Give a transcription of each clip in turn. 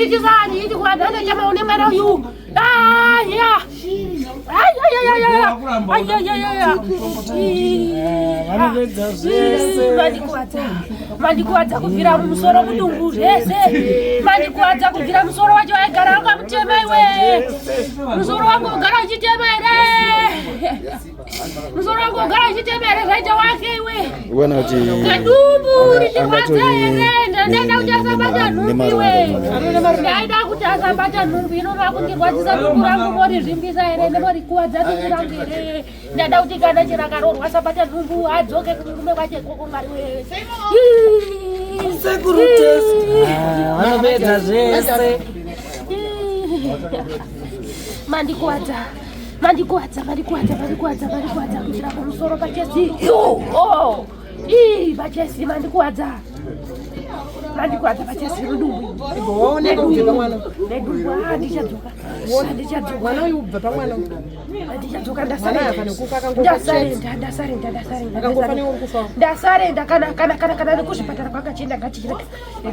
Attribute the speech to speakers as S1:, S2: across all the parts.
S1: Andiitisa anditi kuvanhu anochema une mwana uyu. Aya.
S2: Vanopedza zvese.
S1: Mandikuwadza. Mandikuwadza kubvira mumusoro mudumbu zvese. Mandikuwadza kubvira musoro wacho waigara wakamutema iwe. Musoro wangu ugara uchitema here? Musoro wangu ugara uchitema here zvaita wake iwe?
S3: Uona kuti
S1: Kadumbu richirwadza
S3: angatori
S1: here? Ndaida kuti asabata nhumbu iwe.
S3: nemaronda.
S1: Ndaida kuti asabata nhumbu inova kundirwadzisa dumbu rangu morizvimbisa here nemorikuwadza dumbu rangu here? Ndada kuti kana chero akaroorwa asabata nhumbu adzoke kumurume wache ikoko Mwari we.
S2: Sekuru test. Ah, Vanopedza zvese.
S1: Mandikuwadza. Mandikuwadza, mandikuwadza, mandikuwadza, mandikuwadza kubvira kumusoro pachesi. Yo! Oh! Ii, pachesi mandikuwadza. Mandikuwadza pachesi rudumbu.
S4: Waoneka kubve pamwana.
S1: Nedumbu handichadzoka. Handichadzoka.
S4: Mwana uyu ubva pamwana.
S1: Handichadzoka
S4: Mwana afa nekufa akangofa
S1: ndasarenda. Ndasarenda, ndasarenda,
S4: Akangofa
S1: ndasarenda.
S4: neuri kufa.
S1: Ndasarenda kana kana kana kana nekuchipatara kwanga chienda ngachirega.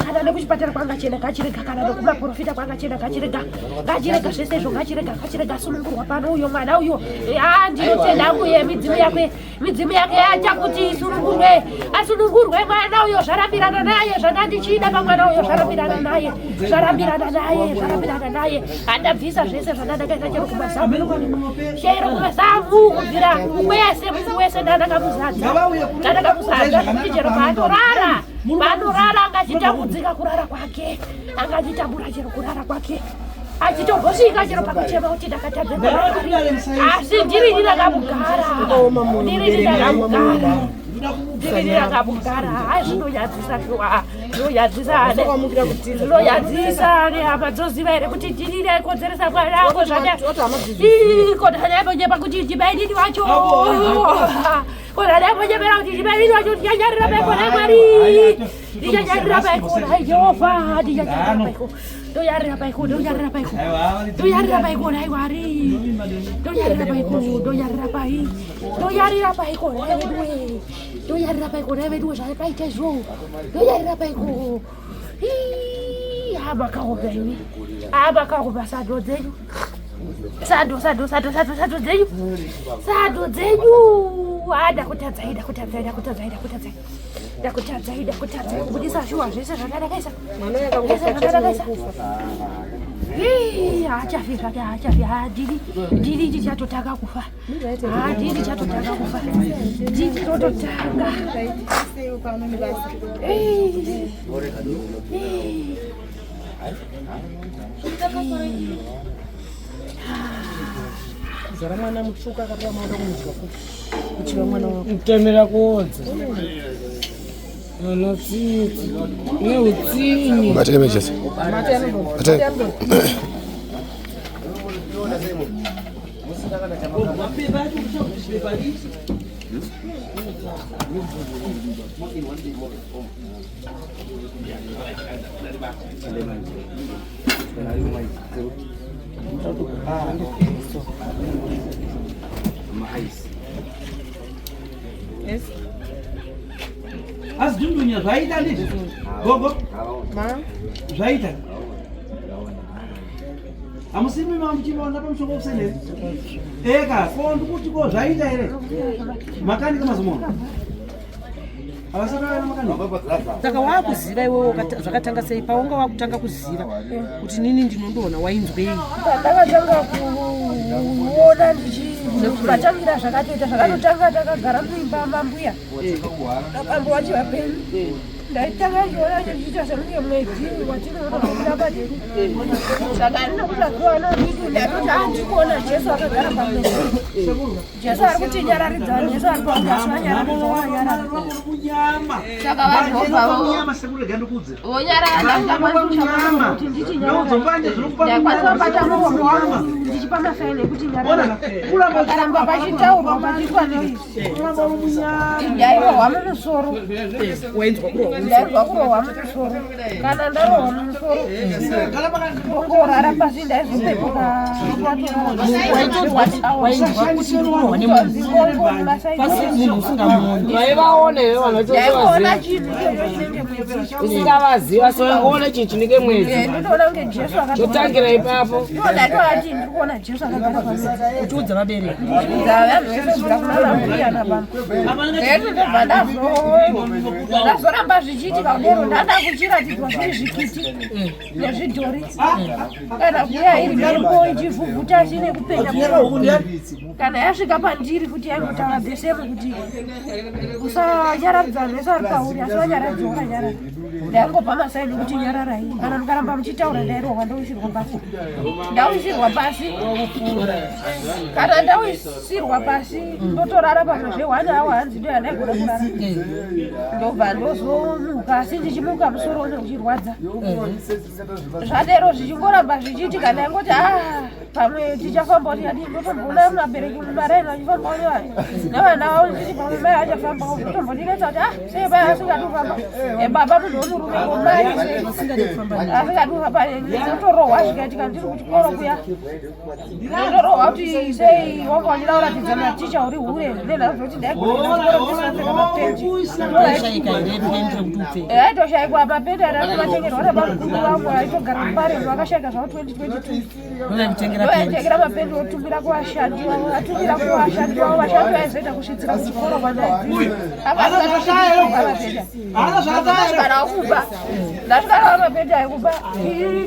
S1: Kana nekuchipatara kwanga chienda ngachirega kana nekumaprofita kwanga chienda ngachirega. Ngachirega zvese izvo ngachirega ngachirega sunungurwa pano uyo mwana uyo. Ah ndinotenda hangu ye midzimu yake midzimu yake yacha kuti isunungurwe. Asunungurwe mwana uyo zvarambirana naye zvanga ndichida pamwana uyo zvarambirana naye. Zvarambirana naye zvarambirana naye. Handabvisa zvese zvandandakaita chero kumazamu. Chero kumazamu kubvira kwese mwiri wese ndandakamuzadza. Ndandakamuzadza kuti chero paanorara paanorara angachitambudzika kurara kwake angachitambura chero kurara kwake achitombosvika chero pakuchema kuti ndakatadza asi ndirini ndakamugara ndirini ndakamugara ndirini ndakamugara hai zvinonyadzisa shuwa zvinonyadzisa
S4: Wakamukira kutiza.
S1: zvinonyadzisa nehama dzoziva here kuti ndini ndaikonzeresa mwana wangu zvada
S4: Wati hama dzizive.
S1: kodhanaiponyeba kuti ndimainini wacho kodhanaiponyebera kuti ndimainini wacho ndichanyarira paikona mwari ndichanyarira paikona jehovha ndichanyarira paiko ndoyarira paiko ndoyarira paiko ndoyarira paiko nai mwari ndoyarira paiko ndoyarira pai ndoyarira paiko nai veduwe ndoyarira paiko nai veduwe zvakaita izvo ndoyarira paiko amakaoma imi amakaoma sando dzenyu sando sando sando sando sando dzenyu sando dzenyu Ah, ndakutadzai ndakutadzai ndakutadzai ndakutadzai ndakutadzai ndakutadzai kubudisa shuwa zvese zvandandakaisa
S4: Mwana uyu akangofa
S1: zvese zvandandakaisa
S4: chete nekufa.
S1: Ii, haachafi zvake haachafi handini ndini ndichatotanga kufa handini ndichatotanga kufa ndini ndototanga Ii, ii.
S4: Kuzvara mwana mutsvuku akatora maoda kumudya futi. Kuchiva mwana wako.
S2: Kutemera kuodza. Ana tsitsi. Neutsinye.
S3: Batei Jesu.
S4: Mate anondo.
S3: Batei.
S4: Mate anondo. Yes.
S5: Asi dundunya zvaita ndizvo gogo
S4: Ma.
S5: zvaita hamusimi mamuchivaona pamushonga wekuseni here eka ko ndikuti ko zvaita here makanika mazomona havasati vavana makanika
S4: Saka wakuziva iwewe zvakatanga sei paunga wakutanga kuziva kuti nini ndinondoona wainzwei
S1: Pandakatanga kuona ndichimatangira zvakatoita zvakatotanga takagara muimba mambuya abambo wacho vapenyu ndaitanga ndichiona ndichiita semunge mwedzi watinoona kubuda padeni saka ndinokuti anomidu ndatoti andikuona Jesu akagara pamwedzi Jesu ari kutinyararidza Jesu ari paasi vanyararidza vanyararidza
S5: kunyama
S1: Saka vanhu vobva
S5: kunyama sekurega ndikudze
S1: vonyarara kuti
S5: ndaudzonganje zvinokupa
S1: ndakwanisa kubata muromo wangu ndichipa masaini ekuti nyarara
S5: kuramba
S1: karamba pachitaurwa pachiitwa noise ndairohwa mumusoro
S4: wainzwa kurwa
S1: Ndainzwa kurohwa mumusoro. Kana ndarohwa mumusoro ndongorara pasi, ndaizopepuka.
S4: Waitonzwa wainzwa kuti ndikurohwa nemunhu pasi, munhu usingamuoni?
S2: Vaivaona here vanhu vacho?
S1: Ndaingoona
S2: Usingavazivi.
S1: chinhu ichocho chinenge mwedzi.
S2: Usingavazivi, asi waingoona chinhu chinenge mwedzi.
S1: Ndinotoona kunge Jesu akagara.
S2: Chotangira ipapo.
S1: Ndatoati ndiri kuona Jesu akagara pamwedzi.
S4: Uchiudza vabereki?
S1: Vanhu vese kubvira kuna mbuya nababa. Then ndobva ndazoramba zvichiitika kudero. Ndada kuchiratidzwa zviri zvikiti nezvidhori, kana kuya iri mhepo ichivhuvhuta chine kupenya. Kana yasvika pandiri kuti yaingotaura the same, kuti usanyaradza vanhu vese vari pauri, asi vanyaradzi wakanyarara. Ndaingopa masaini kuti nyararai, kana mukaramba muchitaura ndairohwa, ndowisirwa pasi. Ndawisirwa pasi, kana ndawisirwa pasi ndotorara pamwe zve1 hour, hanzi ndo yandaigona kurara. Ndobva ndozomuka, asi ndichimuka musoro une uchirwadza. Zvadero zvichingoramba zvichiitika. Ndaingoti a pamwe tichafambawo tikadii. Ndotomboona vabereki mumaraini vachifambawo nevana vavo, ndichiti pamwe mai vachafambawo. Ndotombondinetsa kuti ah, sei mai asingadi kufamba? Baba munhu wemurume, ko mai sei asingadi kufamba? Ndotorohwa. Zvikaitika ndiri kuchikoro kuya, ndotorohwa kuti sei wanga wachida kuratidza maticha uri hure, nenhau zvokuti ndaigona kuchikoro ndisina mapendi.
S4: Waishaika here pendi rekuti upfeke?
S1: Aitoshaikwa mapendi, aratomatengerwa nabamukuru vangu aitogara mupareni, vakashaika zvavo 2022.
S4: Ndovaikutengera pendi?
S1: Ndovaitengera mapendi, otumira kuvashandi vavo, atumira kuvashandi vavo, vashandi vaizoita kusvitsira kuchikoro kwandasvikana kuba. Ndasvikana mapendi aikuba,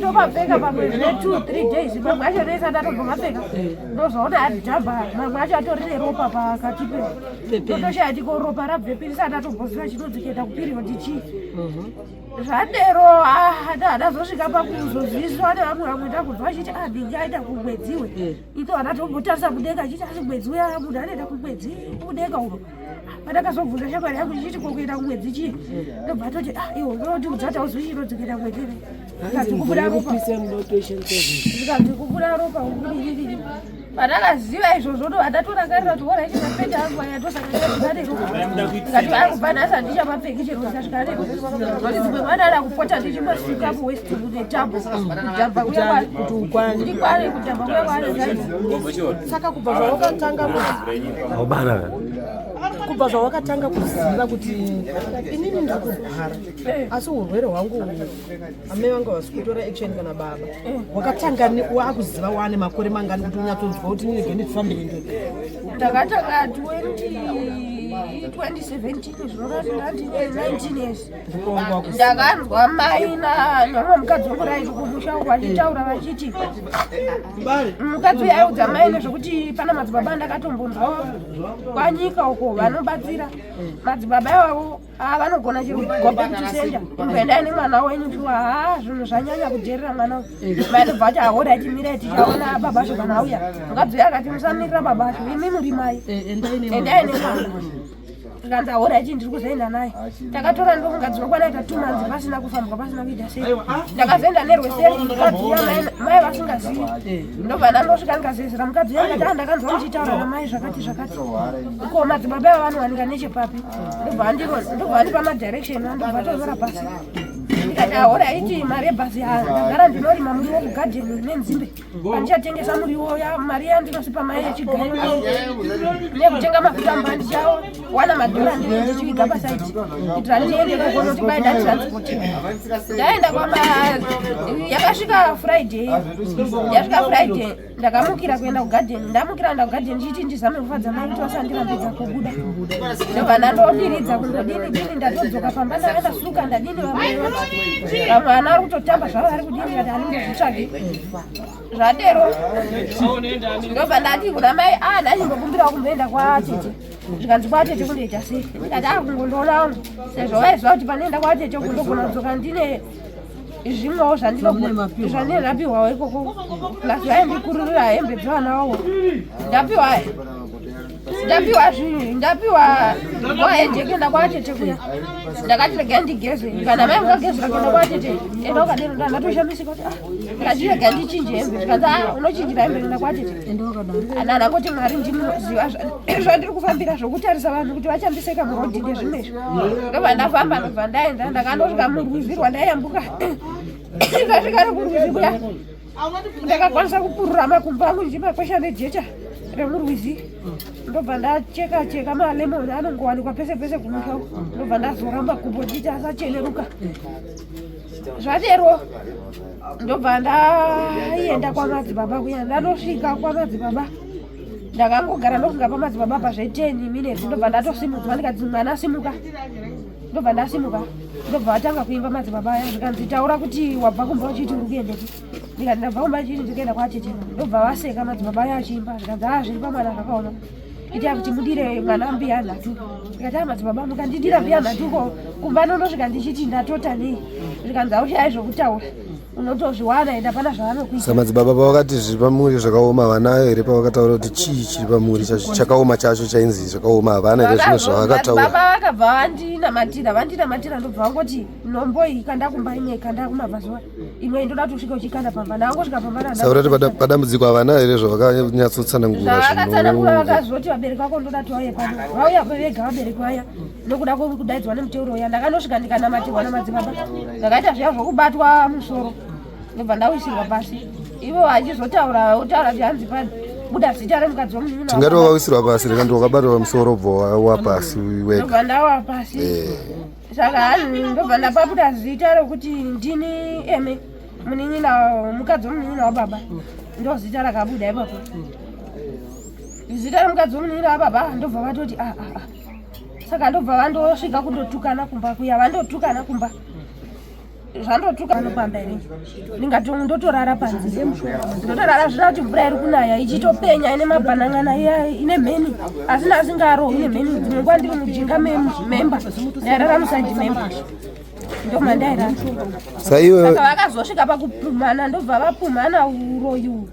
S1: tomapfeka pamwe zvine 2 3 days. Mamwe acho ndoisa ndatombomapfeka, ndozoona adhamba, mamwe acho atori neropa pakati pe totoshaya tiko ropa rabvepi, ndisati atomboziva chinonzi kuenda kuperiod chii. Zvadero handazosvika pakuzoziviswa nevamwe. Vamwe ndakubva vachiti a ndinge aenda kumwedziwe ito, handatombotarisa mudenga achiti asi mwedzi uya munhu anoenda kumwedzi mudenga uno. Pandakazobvunza shamwari yangu ndichiti ko kuenda kumwedzi chii, ndobva atoti ah, iwo unotiudza kuti hauzivi chinonzi kuenda kumwedzi here? Ndikati kubuda ropa. Ndikati kubuda ropa ukudidididi. Pandakaziva izvozvo ndo handatorangarira kuti hora ichi mapende angu aya ndosaka neropa. Ndikati angubva nhasi handichamapfeki chero ndikasvika nero, kuti dzimwe mwana ada kupota ndichimasuka kuwest netambo kudhamba kuya
S4: Kuti ukwane.
S1: ndikwane kudhamba kuya kwaanenge.
S4: Saka kubva zvawakatanga kuziva kuti inini ndiri kurwara, asi urwere hwangu uhu amai vangu havasi kutora action kana baba, wakatanga waakuziva waane makore mangani kuti unyatsonzwa kuti inini gende tifambire ndega?
S1: Ndakatanga 20 2017, zvinoreva ndine 19 years.
S4: Ndikuonga wakuziva.
S1: Ndakanzwa mai nemumwe mukadzi wekuraiti kumusha uko vachitaura vachiti mukadzi uyu aiudza mai nezvekuti pana madzibaba ndakatombonzwa kwanyika uko vanobatsira. Madzibaba ivavo, ah, vanogona chero go back to sender, imboendai nemwana wenyu shuwa. Ha, zvinhu zvanyanya kudherera mwana uyu. Mai ndobva ati alright, mirai tichaona baba acho kana auya. Mukadzi uyu akati musamirira baba acho, imi muri mai.
S4: Endai nemwana.
S1: Endai nemwana. Tikanzi alright, ndiri kuzoenda naye. Takatora ndokunga dzinokwana ita 2 months pasina kufambwa, pasina kuita sei. Ndakazoenda nerweseri mukadzi uya mai vasingazivi. Ndobva ndandosvika ndikazezera mukadzi uya, ndikati "Ah, ndakanzwa muchitaura namai zvakati zvakati, ko madzibaba ava vanowanika nechepapi?" Ndobva andipa madirection, ndobva tonyora pasi. Ndikati alright, mari yebhasi ndagara ndinorima muriwo kugadheni nenzimbe, pandichatengesa muriwo ya mari yandinosipa mai yechigayo nekutenga mafuta mba, ndichawana madhora ndinenge ndichiviga pasaidi kuitira ndiende kugonoti kwaida transport. Ndaenda kwama yakasvika Friday, yasvika Friday ndakamukira kuenda kugadheni. Ndamukira kuenda kugadheni ndichiti ndizame kufadza mai kuti vasandirambidza kubuda. Ndobva ndandodiridza kundodini dini, ndatodzoka pamba, ndanga ndasuka, ndadini, vamwe vamwe vana vari kutotamba zvavo, vari kudini, kati handimbozvitsvagi. Zvadero ndobva ndati kuna mai a ndachimbokumbirawo kumboenda kwatete. Zvikanzi kwatete kundoita sei? Ndikati a kungondoona vangu, sezvo vaiziva kuti panoenda kwatete kundogona kudzoka ndine zvimwewo zvandinenge ndapiwawo ikoko, plus vaindikururira hembe dzevana vavo ndapiwa. Ndapiwa zvinhu, ndapiwa waende kuenda kwatete kuya. Ndakati regai ndigeze, kana mai mukagezera kuenda kwatete, enda ukadero. Ndatoshamisika kuti ah, ndikati regai ndichinje hembe, zvikanzi ah, unochinjira hembe kuenda kwatete. Ana ndangoti Mwari ndimunoziva zvandiri kufambira zvokutarisa vanhu kuti vachandiseka murodhi ndezvimwe izvi. Ndobva ndafamba, ndobva ndaenda, ndakandosvika murwizi rwandaiyambuka. Ndasvika nekurwizi kuya, ndakakwanisa kupurura makumbo angu ndichimakwesha nejecha remurwizi, ndobva ndacheka cheka malemoni anongowanikwa pese pese kumusha uko, ndobva ndazora makumbo ndichiti asacheneruka. Zvadero ndobva ndaenda kwamadzibaba kuya. Ndandosvika kwamadzibaba, ndakangogara ndokunga pamadzibaba pazve 10 minutes, ndobva ndatosimudzwa, ndikati mwana simuka. Ndobva ndasimuka, ndobva vatanga kuimba madzibaba aya, zvikanzi taura kuti wabva kumba uchiti uri kuendepi. Ndikati ndabva kumba chiti ndiri kuenda kwatete. Ndobva vaseka madzibaba aya achiimba, zvikanzi aa, zviri pamwana zvakaoma, itai kuti mudire mwana mbiya nhatu. Ndikati a, madzibaba, mukandidira mbiya nhatu ko kumba nondosvika ndichiti ndatota nei? Zvikanzi haushai zvokutaura, unotozviwana, enda pana zvavanokuita.
S3: Samadzibaba pavakati zviri pamuri zvakaoma, havana here pavakataura kuti chii chiri pamuri chacho chakaoma chacho chainzi zvakaoma? Havana here zvimwe zvavakataura?
S1: Baba vakabva vandinamatira, vandinamatira, ndobva vangoti nombo iyi kanda kumba, imwe kanda kumabvazuva, imwe ndoda kuti usvike uchikanda pamba. Ndangosvika pamba.
S3: Saka urati padambudziko havana here zvavakanyatsotsanangura?
S1: Zvavakatsanangura, vakazoti vabereki vako ndoda kuti vauye pano. Vauya vega vabereki vaya nokuda kwekudaidzwa nemuteuro uya. Ndakandosvika ndikanamatirwa namadzibaba, ndakaita zviya zvokubatwa musoro, ndobva ndawisirwa pasi, ivo vachizotaura otaura kuti hanzi buda zita remukadzi wemunhu.
S3: Tingati wakawisirwa pasi reka ndi wakabatwa musoro bvo wawa pasi wega?
S1: Ndobva ndawa pasi. Saka hanzi ndobva ndapabuda zita rokuti ndini eme munin'ina, mukadzi wemunin'ina wababa. Ndo zita rakabuda ipapo, zita remukadzi wemunin'ina wababa. Ndobva vatoti ah, ah, ah. Saka ndobva vandosvika kundotukana kumba kuya, vandotukana kumba zvandotuka anopamba here, ndingati ndotorara panze, ndotorara zvina kuti mvura iri kunaya ichitopenya ine mabhanan'ana iya ine mheni, asi asingarohwi nemheni. Dzimwe nguva ndiri mujinga memba, ndairara musaidi memba, ndomandairara.
S3: Saiwe
S1: Saka vakazosvika pakupumhana, ndobva vapumhana uroyi uhu,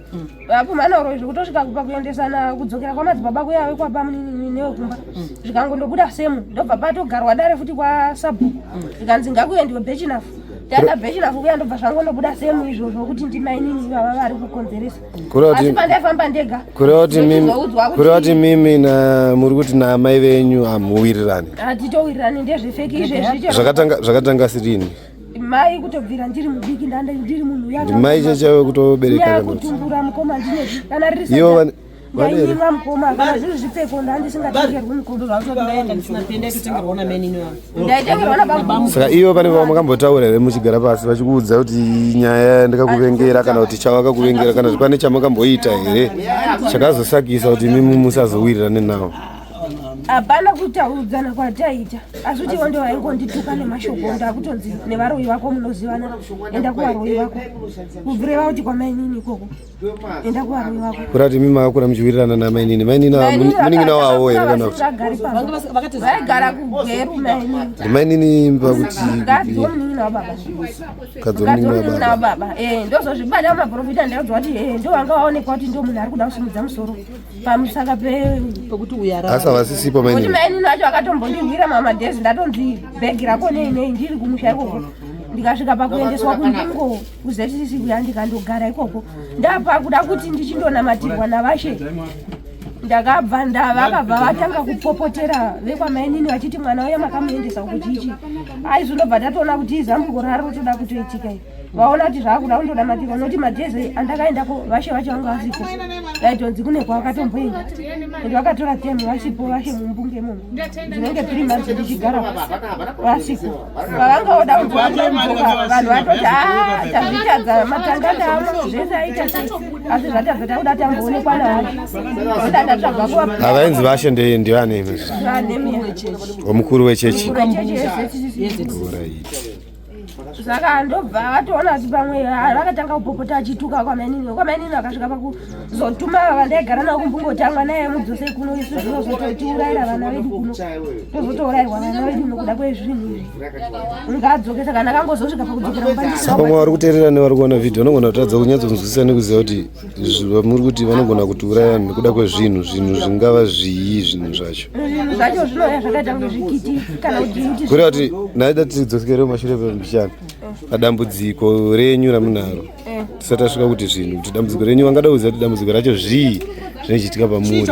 S1: vapumhana uroyi zvekutosvika pakuendesana kudzokera kwamadzibaba kuya vekwabamunini newekumba, zvikangondobuda semu. Ndobva patogarwa dare futi kwasabhuku, zvikanzi ngakuendiwe bhechinafu. Taenda bhechinafu kuya, ndobva zvangondobuda semu izvozvo kuti ndimainini vava vari kukonzeresa.
S3: Kureva
S1: Asi pandaifamba ndega ndochizoudzwa
S3: kureva kuti mimi na muri kuti naamai venyu hamuwirirani?
S1: Hatitowirirani, ndezvefeki izvezvi chero.
S3: Zvakatanga sirini?
S1: Mai kutobvira ndiri mudiki ndanda ndiri munhu uya.
S3: Ndimai chachaiwe kutobereka kana kuti?
S1: Kutumbura mukoma ndinezvi kana riri
S3: Ivo
S1: sadza,
S3: vane here?
S1: ndainyimwa mukoma, kana zviri zvipfeko ndandisingatengerwi mukoma.
S4: Ndaenda ndisina penda, itotengerwa namenini wangu.
S1: Ndaitengerwa nababa.
S3: Saka ivo pane vamakambotaura here muchigara pasi vachikuudza kuti nyaya ndakakuvengera kana kuti chavakakuvengera, kana kuti pane chamakamboita here chakazosakisa kuti imimi musazowirirane navo?
S1: Hapana kutaudzana kwataita, asi kuti ivo ndo vaingondituka nemashoko, ndakutonzi nevaroyi vako munozivana, enda kuvaroyi vako, kubvireva kuti kwamainini ikoko, enda kuvaroyi vako.
S3: Kureva kuti imimi makakura muchiwirirana namainini, mainini ava munin'ina wavo here kana kuti?
S1: Vagari pamba, vaigara kuGweru mainini.
S3: Ndimainini pakuti
S1: Mukadzi womunin'ina wababa.
S3: Mukadzi
S1: Mukadzi
S3: womunin'ina
S1: womunin'ina
S3: wababa.
S1: wababa. Ndozozvibata mumaprofita, ndaudzwa kuti ndo vanga vaonekwa kuti ndo munhu ari kuda kusimudza musoro pamusaka pe
S4: Pekuti uyu arara.
S3: Asi havasisipo
S1: Kuti
S3: mainini?
S1: mainini vacho vakatombondirwira mamadhezi, ndatonzi bhegi rako nei nei, ndiri kumusha ikoko. Ndikasvika pakuendeswa kumbungo kuZCC kuya, ndikandogara ikoko, ndapa kuda kuti ndichindonamatirwa navashe. Ndakabva vakabva vatanga kupopotera vekwamainini vachiti mwana uya makamuendesa kuchichi aizondobva. Tatoona kuti izambuko rari rotoda kutoitika iri, vaona kuti zvaakuda kundonamatirwa, nokuti madhezi andakaendako vashe vacho vanga vasipo, vaitonzi kune kwavakatomboenda, ende vakatora temu vasipo vashe mumbunge imomo. Ndinenge 3 months ndichigara vasipo, vavangaoda kunzi vanodzoka, vanhu vatoti a, tazvitadza, matanga ndaamo zvese aita sei, asi zvatadza, takuda tamboonekwa navashe, oda ndatsvaga kuva.
S3: Havainzi vashe ndivani imi?
S1: Vanemiya.
S3: Wamukuru wechechi?
S1: Wechechi yeZCC.
S3: Alright.
S1: Saka ndobva vatoona kuti pamwe vakatanga kupopota achituka kwamainini. Kwamainini vakasvika pakuzotuma vandaigara navo kumbungoti mwana iye mudzose kuno, isu zvinozototiurayira vana vedu kuno, tozotourayirwa vana vedu nokuda kwezvinhu izvi. Ngaadzoke. Saka ndakangozosvika pakudzokera kumba.
S3: Saka vamwe vari kuteerera nevari kuona vhidhiyo vanogona kutadza kunyatsonzwisisa nekuziva kuti muri kuti vanogona kutiuraya nekuda kwezvinhu, zvinhu zvingava zvii zvinhu zvacho?
S1: Zvinhu zvacho zvinouya zvakaita kunge zvikiti kana kuti
S3: Kureva kuti naida tidzokere mumashure pembichana padambudziko renyu ramunaro, tisati tasvika kuti zvinhu, kuti dambudziko renyu, vangada kuziva kuti dambudziko racho zvii zvinochiitika pamuri,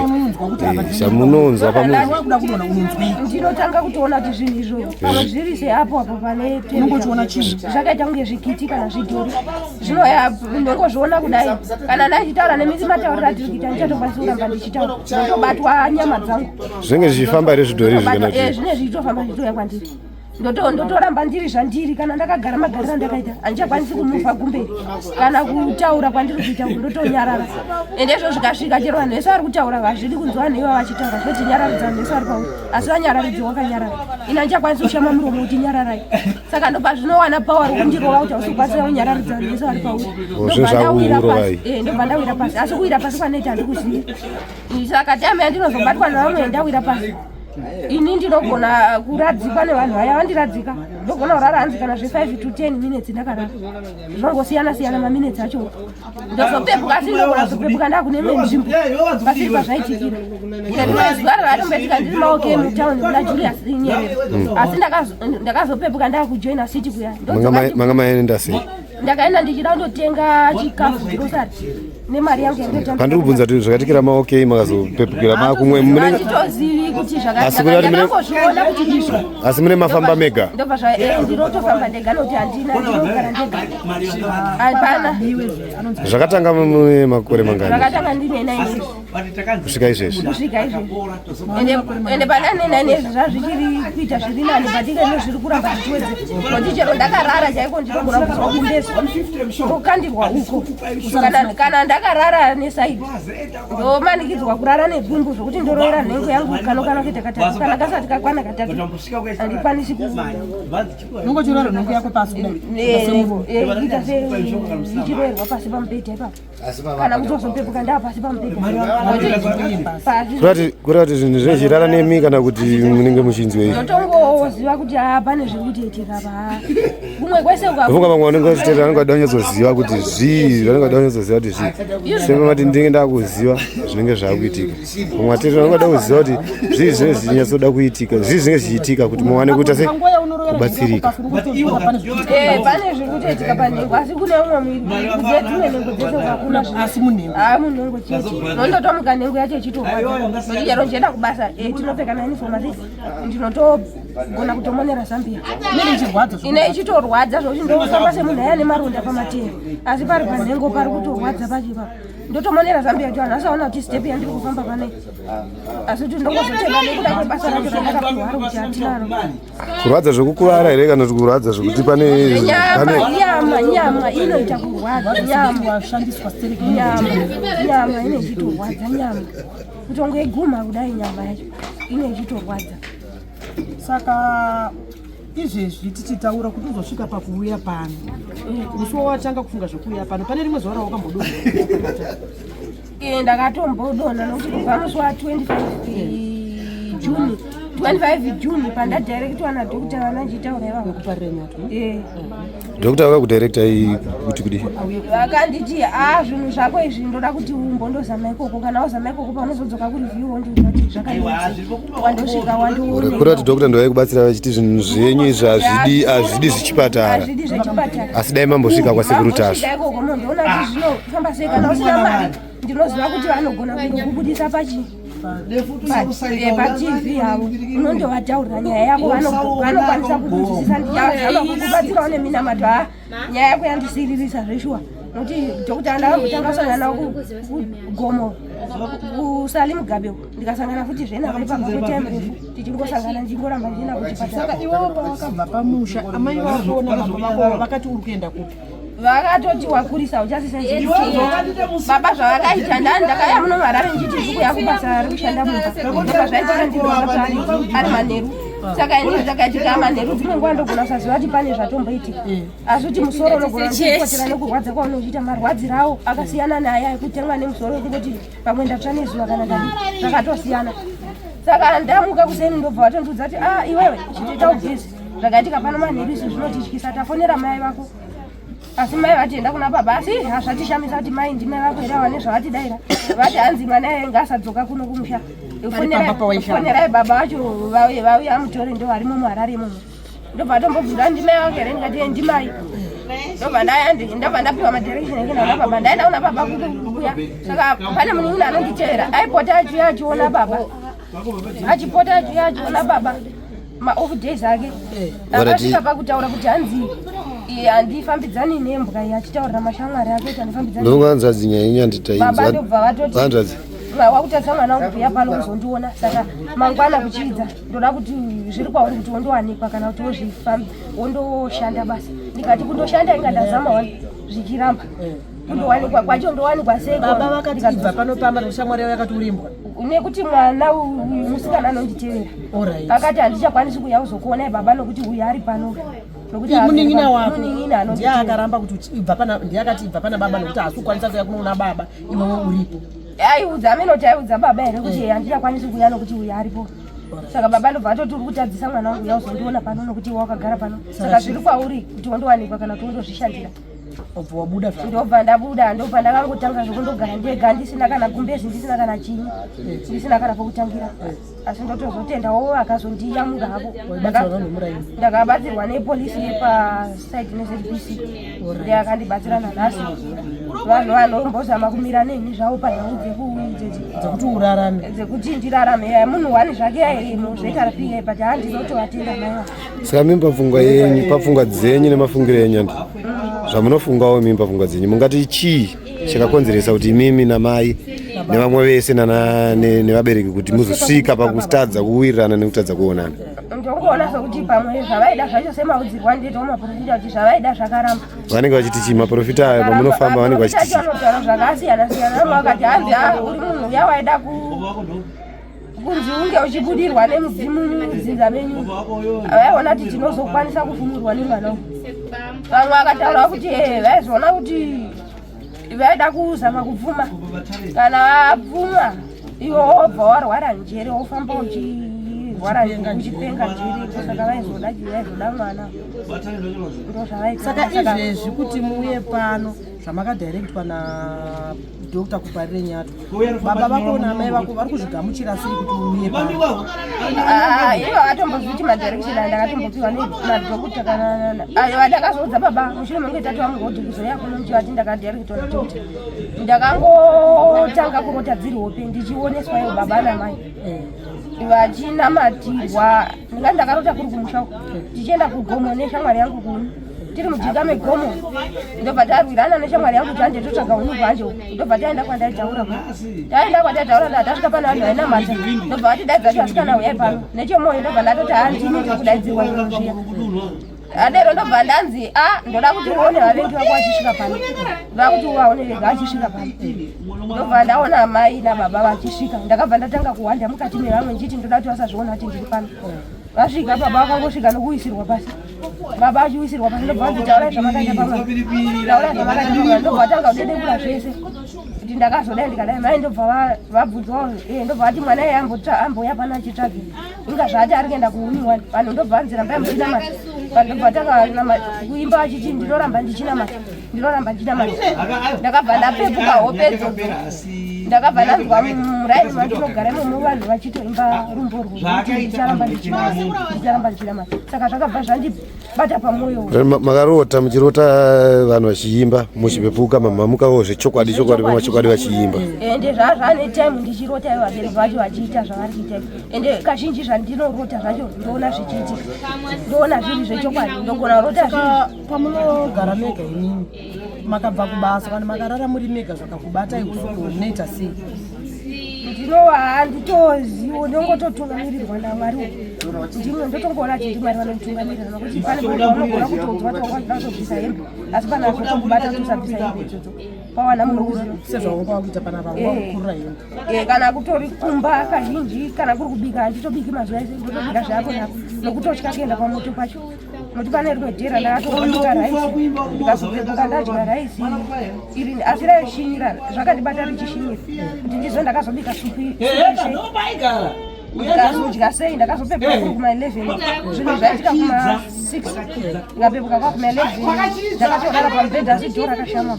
S3: zvamunonzwa pamuri.
S4: Wakuda kudonha unonzwei?
S1: Ndinotanga kutoona kuti zvinhu izvo pamwe zviri seapo apo pane
S4: Unongochiona chinhu.
S1: Zvakaita kunge zvikiti kana zvidhori zvinoya. Ndongozviona kudai, kana ndachiitaura nemisi matauriro atiri kuita, ndichatokwanisi kuramba ndichitaura, ndotobatwa nyama dzangu.
S3: Zvinenge zvichifamba here zvidhori izvi kana kuti
S1: Zvinenge zvichitofamba zvichitouya kwandiri. Ndotoramba ndiri zvandiri. Kana ndakagara magariro andakaita, handichakwanisi kumuvha kumberi kana kutaura kwandiri kuita uku, ndotonyarara. Ende izvo zvikasvika chero vanhu vese vari kutaura, hazvidi kunzwa vanhu iva vachitaura, zvoti nyararidza vanhu vese vari pauri, asi vanyararidzi wakanyarara. Ini handichakwanisi kushama muromo kuti nyararai. Saka ndo pazvinowana power rokundirova kuti hausi kukwanisa kunyararidza vanhu vese vari pauri.
S3: Zvinhu zvakuurovai.
S1: Ndobva ndawira pasi, asi kuwira pasi kwanoita handikuzivi. Saka time yandinozobatwa nevamwe ndawira pasi, ini ndinogona kuradzikwa nevanhu vaya vandiradzika. Ndogona kurara hanzi kana zve5 to 10 minutes ndakarara, zvinongosiyana siyana maminutes acho. Ndozopepuka, asi ndogona kuzopepuka ndakune imwe nzvimbo pasiri pazvaitikira. Rimwe zuva rakatomboitika ndiri maoke mutauni kuna Julius Nyerere, asi ndakazopepuka ndakujoina city kuya.
S3: Manga maenda sei?
S1: Ndakaenda ndichida kundotenga chikafu, grocery, nemari yangu yandotamba.
S3: Pandiri kubvunza kuti zvakaitikira maokei, makazopepukira makumwe mune
S1: Handitozivi kuti
S3: Asi kureva kuti
S1: zvakandakangozviona kuti ndizvo.
S3: Asi mune mafamba mega?
S1: Ndobva zva ndinotofamba ndega nokuti handina, ndinogara ndega, hapana.
S3: Zvakatanga mune makore mangani?
S1: Zvakatanga ndine 9 years.
S3: Kusvika izvezvi?
S1: Kusvika izvezvi. Ende panane 9 years zvazvichiri kuita zviri nani, but ike zviri kuramba zvichiwedzera, nokuti chero ndakarara chaiko ndinogona kuzwa kumbezwa ndokandirwa uko. Kana ndakarara neside, ndomanikidzwa kurara negumbu, zvokuti ndoroera nhengo yangu kanokana kuita katatu. Kana kasati kakwana katatu handikwanisi ku
S4: Unongochirora nhengo yako pasi kudai?
S1: Kuita seichiroerwa pasi pamubhedha ipapo, kana kutozopepuka ndaa pasi pamubhedha pasi.
S3: Kureva kuti zvinhu zvinezvirara nemi kana kuti munenge muchinzwei?
S1: Ndotongoziva kuti haa, pane zviri kutoitika pa kumwe kwese uka.
S3: Ndofunga vamwe vanenge vachiteerera vanenge vada kunyatsoziva kuti zvii, vanenge vada kunyatsoziva kuti zvii. Semati ndinenge ndakuziva zvinenge zvaakuitika, vamwe vateerera vanenge vada kuziva kuti zvii zvinenge zvichinyatsoda kuitika, zvii zvinenge zvichiitika kuti muwane kuita se
S4: Panguva yaunorora nhengo yako
S3: kubatsirika.
S4: pasi, uri kutoziva pane zviri kuitika.
S1: Pane zviri kutoitika panhengo, asi kune umwe mwiri dzimwe nhengo dzese hakuna.
S4: Asi munhengo?
S1: Haa, munhengo chete. Nondotomuka nhengo yacho ichitorwadza, nokuti chero ndichienda kubasa, tinopfeka mauniform, asi ndinotogona kutomonera zambia.
S4: Inenge ichirwadza?
S1: Ine ichitorwadza zvokuti ndofamba semunhu aya nemaronda pamatero, asi pari panhengo pari kutorwadza pacho ipapo. Ndotomonera zambia kuti vanhu vasaona kuti step yandiri kufamba panei, asi kuti ndongozotenda nekuda kwebasa racho randakapiwa ari kuti hatinaro.
S3: Kurwadza zvekukuvara here kana kuti kurwadza zvekuti pane
S1: Nyama.
S3: pane
S1: Nyama inoita kurwadza, nyama.
S4: Washandiswa stereki.
S1: Nyama ine ichitorwadza, nyama kutongoiguma kudai, nyama yacho ine ichitorwadza.
S4: Saka izvezvi tichitaura kuti uzosvika pakuuya pano, musi wawatanga kufunga zvekuuya pano, pane rimwe zuva rawakambodonha?
S1: Ndakatombodonha nokuti kubva musi wa25 June, 25 June pandadirectwa nadhokta vananjitaura ivavo.
S4: Kuparira nyato?
S3: Dhokta vakakudirectai kuti kudii?
S1: Vakanditi, a, zvinhu zvako izvi ndoda kuti umbondozama ikoko. Kana wazama ikoko, paunozodzoka kureview wondiudza kuti zvakadii. Wandosvika wandione.
S3: Kureva kuti dhokta ndovaikubatsira vachiti zvinhu zvenyu izvi hazvidi zvichipatara?
S1: Hazvidi zvechipatara.
S3: Asi dai mambosvika kwasekuru Tasvu.
S1: Mambosvika ikoko mondoona kuti zvinofamba sei. Kana usina mari, ndinoziva kuti vanogona kundokubudisa pachi paTV yavo, unondovataurira nyaya yako, vanokwanisa kukunzwisisa. Ndichazama kukubatsirawo neminamato. Ha, nyaya yako yandisiririsa zveshuwa, nokuti dhokta ndakambotanga kusangana navo kugomo kuSally Mugabe, ndikasangana futi zvenavo ipapo kwetime refu tichingosangana, ndichingoramba ndienda kuchipatara.
S4: Saka iwewo pawakabva pamusha, amai vako nababa vako vakati uri kuenda kupi?
S1: Vakatoti wakurisa, uchasisa. Baba zvavakaita, ndani ndakauya muno muHarare ndichiti ndiri kuya kubasa rekushanda mumba. Ndobva zvaitika ndiri ari manheru. Saka ini zvakaitika manheru dzimwe nguva ndogona kusaziva kuti pane zvatomboitika. Asi kuti musoro unogona kukotera nekurwadza kwaunochiita marwadziro awo akasiyana naaya ekutemwa nemusoro ekungoti pamwe ndatsva nezuva kana ndadii zvakatosiyana. Saka ndamuka kuseni ndobva vatondiudza kuti ah iwewe chitoita ubhizi. Zvakaitika pano manheru izvi zvinotityisa tafonera mai vako. Asi mai vati enda kuna baba asi hazvatishamisa kuti mai ndimai vako here ava nezvavatidaira. Vati hanzi mwana iye ngaasadzoka kuno kumusha. Fonerai baba vacho vauye vauye amutore ndo varimo muHarare imomo. Ndobva atombobvunza ndimai vako here ndikati ndimai. Ndobva ndobva ndapiwa madirection ekuenda kuna baba. Ndaenda kuna baba kuya. Saka pane munin'ina anonditevera aipota achiuya achiona baba. Achipota achiuya achiona baba. Maoff days ake. Akasvika pakutaura kuti hanzi handifambidzani nembwa iyi achitaurira mashamwari ake kuti handifambidzani.
S3: Ndonga hanzvadzi nyaya yenyu handitainzwa.
S1: Baba ndobva vatoti
S3: hanzvadzi
S1: wakutadza mwana wangu kuuya pano kuzondiona saka mangwana kuchiidza ndoda kuti zviri kwauri kuti wondowanikwa kana kuti wozvifambi wondoshanda basa ndikati kundoshanda inga ndazama wani zvichiramba kundowanikwa kwacho ndowanikwa sei
S4: Baba vakati ibva pano pamba nekuti shamwari yavo yakati urimbwa.
S1: Nekuti mwana uyu musikana anonditevera.
S4: Alright.
S1: Akati handichakwanisi kuuya kuzokuonai baba nokuti uyu ari pano nokuti
S4: Munin'ina wako
S1: munin'ina
S4: ndiye
S1: anonditevera.
S4: akaramba kuti ibva pana ndiye akati ibva pana baba nekuti haasi kukwanisa kuuya kunoona baba iwewe uripo.
S1: Aiudza amene kuti aiudza baba here kuti handichakwanisi kuuya nokuti uyu aripo. Saka baba ndobva atoti uri kutadzisa mwana wangu uya uzondiona pano nokuti iwe wakagara pano. Saka zviri kwauri kuti wondowanikwa kana kuti wondozvishandira.
S4: Obva wabuda zvako.
S1: Ndobva ndabuda ndobva ndakangotanga zvekundogara ndega ndisina kana gumbezi ndisina kana chinyi ndisina kana pokutangira. Asi ndotozotendawo akazondiyamura havo.
S4: Waibatsirwa vanhu vemuraini.
S1: Ndakabatsirwa nepolisi yepasaidi neZBC ndiye akandibatsira nanhasi. Vanhu vanombozama kumira neni zvavo panhau dzekudzedzi
S4: Dzekuti urarame.
S1: Dzekuti ndirarame. Munhu wani zvake zvetarapia but handinotovatenda mai vangu.
S3: Saka mimba pfungwa yenyu papfungwa dzenyu nemafungiro enyu andi zvamunofungawo mimba pfungwa dzenyu mungati chii chakakonzeresa kuti imimi namai nevamwe vese nana nevabereki kuti muzosvika pakutadza kuwirirana nekutadza kuonana?
S1: Ndongoona sekuti pamwe zvavaida zvacho semaudzirwa ndito maprofita kuti zvavaida zvakaramba.
S3: Vanenge vachiti chii maprofita ayo pamunofamba vanenge vachiti chii?
S1: Vanotaura zvakasiyana siyana vamwe vakati hanzi ah, uri munhu uya waida kunzi unge uchibudirwa nemudzimu mudzinza menyu vaiona kuti tinozokwanisa kufumurwa nemwana uyu. Vamwe vakataura kuti vaizoona kuti vaida kuzama kupfuma kana vapfuma iwe wobva warwara njere wofamba uchirwara uchipenga njere saka vaizoda vaizoda mwana ndozvavaita.
S4: Saka izvezvi kuti muuye pano zvamakadirectwa na Dr. Kuparire Nyato, baba vako naamai vako vari kuzvigamuchira sei kuti uuye pano?
S1: Ah, ivo vatombozviti madirection aya ndakatombopiwa nadhokota kana aiwa ndakazoudza baba mushure menge tatu vamugoti kuzouya kuno ndichivati ndakadirectwa nadhokota. Ndakangotanga kurota dziri hope ndichioneswa ivo baba namai vachinamatirwa. Ndinga ndakarota kuri kumusha uko tichienda kugomo neshamwari yangu kuni tiri mujinga megomo ndobva tarwirana neshamwari yangu kuti hande totsvaga huni hwanje uko ndobva taenda kwandaitaura taenda kwandaitaura nda tasvika pane vanhu vainamata ndobva vatidaidza kuti asikana huyai pano nechemoyo ndobva ndatoti handini ndiri kudaidzirwa zviro zviya adero ndobva ndanzi a ndoda kuti uone vavengi vako vachisvika pano ndoda kuti uvaone vega vachisvika pano ndobva ndaona mai nababa vachisvika ndakabva ndatanga kuhwanda mukati mevamwe ndichiti ndoda kuti vasazviona kuti ndiri pano vasvika baba vakangosvika nokuwisirwa pasi baba achiwisirwa pasi ndobva vanzi taurai zvamakaita pamwana taurai zvamakaita pamwana ndobva vatanga kudedengura zvese kuti ndakazodai ndikadai mai ndobva vabvunzwa ndobva vati mwana iye ambouya pano achitsvage inga zvaati ari kuenda kuuni wani vanhu ndobva vanzi rambai muchinamata vanhu ndobva vatanga kuimba vachiti ndinoramba ndichinamata ndinoramba ndichinamata ndakabva ndapepuka hope idzodzo ndakabva ndanzwa muraini mandinogara imomo vanhu vachitoimba rumbo rwokuti ndicharamba ndichinamata ndicharamba ndichinamata saka zvakabva zvandibata pamwoyo.
S3: Makarota muchirota vanhu vachiimba muchipepuka mamamukawo zvechokwadi chokwadi pamachokwadi vachiimba?
S1: Ende zvazvane time ndichirota ivo vabereki vacho vachiita zvavari kuita ende kazhinji zvandinorota zvacho ndoona zvichiitika ndoona zviri zvechokwadi ndogona kurota zviri
S4: Pamunogara mega imimi makabva kubasa kana makarara muri mega zvakakubatai usiku munoita sei?
S1: Ndinova handitozivo ndongototungamirirwa naMwari uku ndimwe ndotongoona kuti ndiMwari vanomutungamirira nokuti pane paunogona kutoudzwa kuti wanga uchida kutobvisa hembe asi pana zvotokubata kuti usabvisa hembe idzodzo. Pawana munhu
S4: Sezvawanga wakuita panapa, wakukurura hembe.
S1: Eh, kana kutori kumba kazhinji, kana kuri kubika, handitobiki mazuva ese, ndotobika zvapo napo nokutotya kuenda pamoto pacho, nokuti pane rimwe dhera ndakatobika raisi, ndikazopepuka ndadya raisi iri, asi raishinyira, zvakandibata richishinyira kuti ndizvo ndakazobika supu sei, ndikazodya sei. Ndakazopepuka kuri kuma 11, zvinhu zvaitika kuma 6, ndikapepuka kwa kuma 11, ndakatorara pamubhedha, asi dhoo rakashama,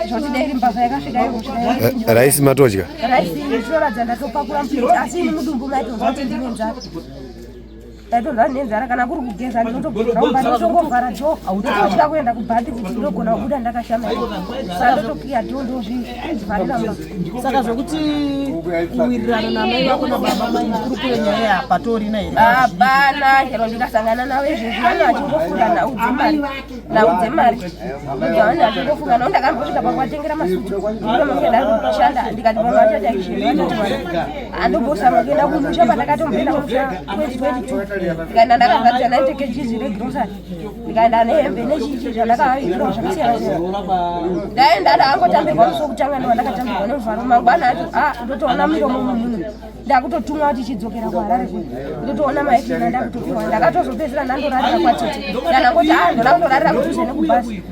S1: zvoti dai iri mbavha yakasvika ivosvika.
S3: Raisi matodya?
S1: Raisi inoratidza ndatopakura mupiti, asi ini mudumbu maitonzwa kuti ndine nzara, ndaitonzwa ndine nzara. Kana kuri kugeza, ndinotogeza umba, ndinotongovhara dhoo, ndototya kuenda kubath kuti ndinogona kubuda ndakashama, saka ndotokiya dhoo, ndozvivharira mba.
S4: Saka zvokuti kuwirirana namai vako nababa mukurukure nyaya hapatorina here?
S1: Hapana. Chero ndikasangana navo izvezvi, vano vachingofunga nhau dzemari, nhau dzemari vanhu vachingofunga nhau. Ndakambosvika pakuvatengera masutu ndomakuenda kushanda, ndikati vamwe vachati aisheni, handombosama kuenda kumusha. Pandakatomboenda kumusha 2022, ndikaenda ndakagadzira 90 kgs regrocery, ndikaenda nehembe nechichi zvandakavavigira zvakasiyana siyana. Ndaenda, ndakangotambirwa musi wekutanga, ndiwa ndakatambirwa nemuvharo. Mangwana acho a ndotoona miromo mumunhu, ndakutotumwa kuti chidzokera kuHarare kuno, ndotoona maifina ndakutopiwa. Ndakatozopedzisira ndandorarira kwatete, ndanangoti a ndoda kundorarira kudhuze nekubhazi.